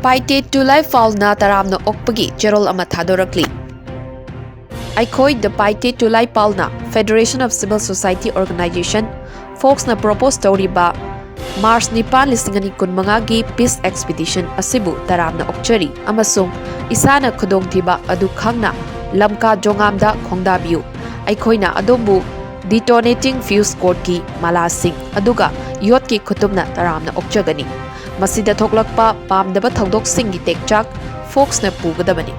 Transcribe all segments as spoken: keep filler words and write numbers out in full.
Paite Tulaipaulna ꯇꯔꯥꯝꯅ ꯑꯣꯛꯄꯒꯤ ꯆꯦꯔꯣꯜ ꯑꯃ ꯊꯥꯗꯣꯔꯛꯂꯤ꯫ ꯑꯩꯈꯣꯏ The Paite Tulaipaulna Federation of Civil Society Organization, ꯐꯣꯛꯁꯅ ꯄ꯭ꯔꯣꯄꯣꯁ ꯇꯧꯔꯤꯕ ꯃꯥꯔꯆ ꯅꯤꯄꯥꯟ, ꯂꯤꯁꯤꯡ ꯑꯅꯤ ꯀꯨꯟꯃꯉꯥꯒꯤ ꯄꯤꯁ ꯑꯦꯛꯁꯄꯤꯗꯤꯁꯟ ꯑꯁꯤꯕꯨ ꯇꯔꯥꯝꯅ ꯑꯣꯛꯆꯔꯤ ꯑꯃꯁꯨꯡ ꯏꯁꯥꯅ ꯈꯨꯗꯣꯡꯊꯤꯕ ꯑꯗꯨ ꯈꯪꯅ ꯂꯝꯀꯥ ꯖꯣꯉꯥꯝꯗ ꯈꯣꯡꯗꯥꯕꯤꯌꯨ꯫ ꯑꯩꯈꯣꯏꯅ ꯑꯗꯣꯝꯕꯨ ꯗꯤꯇꯣꯅꯦꯇꯤꯡ ꯐ꯭ꯌꯨꯁ ꯀꯣꯔꯠꯀꯤ ꯃꯥꯂꯥꯁꯤꯡ ꯑꯗꯨꯒ ꯌꯣꯠꯀꯤ ꯈꯨꯇꯨꯝꯅ ꯇꯔꯥꯝꯅ ꯑꯣꯛꯆꯒꯅꯤ꯫ ꯃꯁꯤꯗ ꯊꯣꯛꯂꯛꯄ ꯄꯥꯝꯗꯕ ꯊꯧꯗꯣꯛꯁꯤꯡꯒꯤ ꯇꯦꯛꯆꯥꯛ ꯐꯣꯛꯁꯅ ꯄꯨꯒꯗꯕꯅꯤ꯫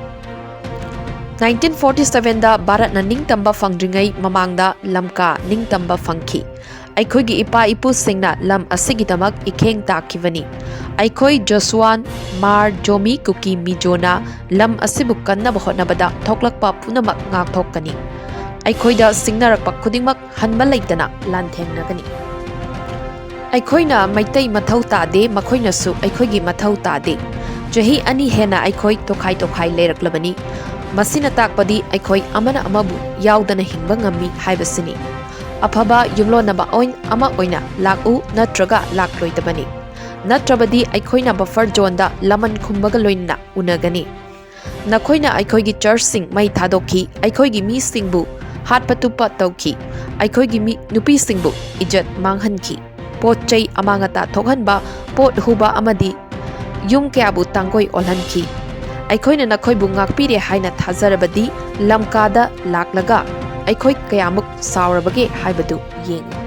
ꯅꯥꯏꯟꯇꯤꯟ ꯐꯣꯔꯇꯤ ꯁꯚꯦꯟꯗ ꯚꯥꯔꯠꯅ ꯅꯤꯡꯇꯝꯕ ꯐꯪꯗ꯭ꯔꯤꯉꯩ ꯃꯃꯥꯡꯗ ꯂꯝꯀꯥ ꯅꯤꯡꯇꯝꯕ ꯐꯪꯈꯤ꯫ ꯑꯩꯈꯣꯏꯒꯤ ꯏꯄꯥ ꯏꯄꯨꯁꯤꯡꯅ ꯂꯝ ꯑꯁꯤꯒꯤꯗꯃꯛ ꯏꯈꯦꯡ ꯇꯥꯈꯤꯕꯅꯤ꯫ ꯑꯩꯈꯣꯏ ꯖꯣꯁꯨꯋꯥꯟ, ꯃꯥꯔ, ꯖꯣꯃꯤ, ꯀꯨꯀꯤ, ꯃꯤꯖꯣꯅ ꯂꯝ ꯑꯁꯤꯕꯨ ꯀꯟꯅꯕ ꯍꯣꯠꯅꯕꯗ ꯊꯣꯛꯂꯛꯄ ꯄꯨꯝꯅꯃꯛ ꯉꯥꯛꯊꯣꯛꯀꯅꯤ꯫ ꯑꯩꯈꯣꯏꯗ ꯁꯤꯡꯅꯔꯛꯄ ꯈꯨꯗꯤꯡꯃꯛ ꯍꯟꯕ ꯂꯩꯇꯅ ꯂꯥꯟꯊꯦꯡꯅꯒꯅꯤ꯫ ꯑꯩꯈꯣꯏꯅ ꯃꯩꯇꯩ ꯃꯊꯧ ꯇꯥꯗꯦ, ꯃꯈꯣꯏꯅꯁꯨ ꯑꯩꯈꯣꯏꯒꯤ ꯃꯊꯧ ꯇꯥꯗꯦ꯫ ꯆꯍꯤ ꯑꯅꯤ ꯍꯦꯟꯅ ꯑꯩꯈꯣꯏ ꯇꯣꯈꯥꯏ ꯇꯣꯈꯥꯏ ꯂꯩꯔꯛꯂꯕꯅꯤ꯫ ꯃꯁꯤꯅ ꯇꯥꯛꯄꯗꯤ ꯑꯩꯈꯣꯏ ꯑꯃꯅ ꯑꯃꯕꯨ ꯌꯥꯎꯗꯅ ꯍꯤꯡꯕ ꯉꯝꯃꯤ ꯍꯥꯏꯕꯁꯤꯅꯤ꯫ ꯑꯐꯕ ꯌꯨꯝꯂꯣꯟꯅꯕ ꯑꯣꯏ-, ꯑꯃ ꯑꯣꯏꯅ ꯂꯥꯛꯎ ꯅꯠꯇ꯭ꯔꯒ ꯂꯥꯛꯂꯣꯏꯗꯕꯅꯤ꯫ ꯅꯠꯇ꯭ꯔꯕꯗꯤ ꯑꯩꯈꯣꯏꯅ ꯕꯐꯔ ꯖꯣꯟꯗ ꯂꯃꯟ ꯈꯨꯝꯕꯒ ꯂꯣꯏꯅꯅ ꯎꯅꯒꯅꯤ꯫ ꯅꯈꯣꯏꯅ ꯑꯩꯈꯣꯏꯒꯤ ꯆꯔꯆꯁꯤꯡ ꯃꯩ ꯊꯥꯗꯣꯛꯈꯤ, ꯑꯩꯈꯣꯏꯒꯤ ꯃꯤꯁꯤꯡꯕꯨ ꯍꯥꯠꯄ ꯇꯨꯞꯄ ꯇꯧꯈꯤ, ꯑꯩꯈꯣꯏꯒꯤ ꯃꯤ-, ꯅꯨꯄꯤꯁꯤꯡꯕꯨ ꯏꯖꯠ ꯃꯥꯡꯍꯟꯈꯤ, ꯄꯣꯠ ꯆꯩ ꯑꯃꯥꯡ ꯑꯇꯥ ꯊꯣꯛꯍꯟꯕ, ꯄꯣꯠ ꯍꯨꯕ ꯑꯃꯗꯤ ꯌꯨꯝ ꯀꯌꯥꯕꯨ ꯇꯥꯡꯒꯣꯏ ꯑꯣꯜꯍꯟꯈꯤ꯫ ꯑꯩꯈꯣꯏꯅ ꯅꯈꯣꯏꯕꯨ ꯉꯥꯛꯄꯤꯔꯦ ꯍꯥꯏꯅ ꯊꯥꯖꯔꯕꯗꯤ ꯂꯝꯀꯥꯗ ꯂꯥꯛꯂꯒ ꯑꯩꯈꯣꯏ ꯀꯌꯥꯃꯨꯛ ꯁꯥꯎꯔꯕꯒꯦ ꯍꯥꯏꯕꯗꯨ ꯌꯦꯡꯉꯨ꯫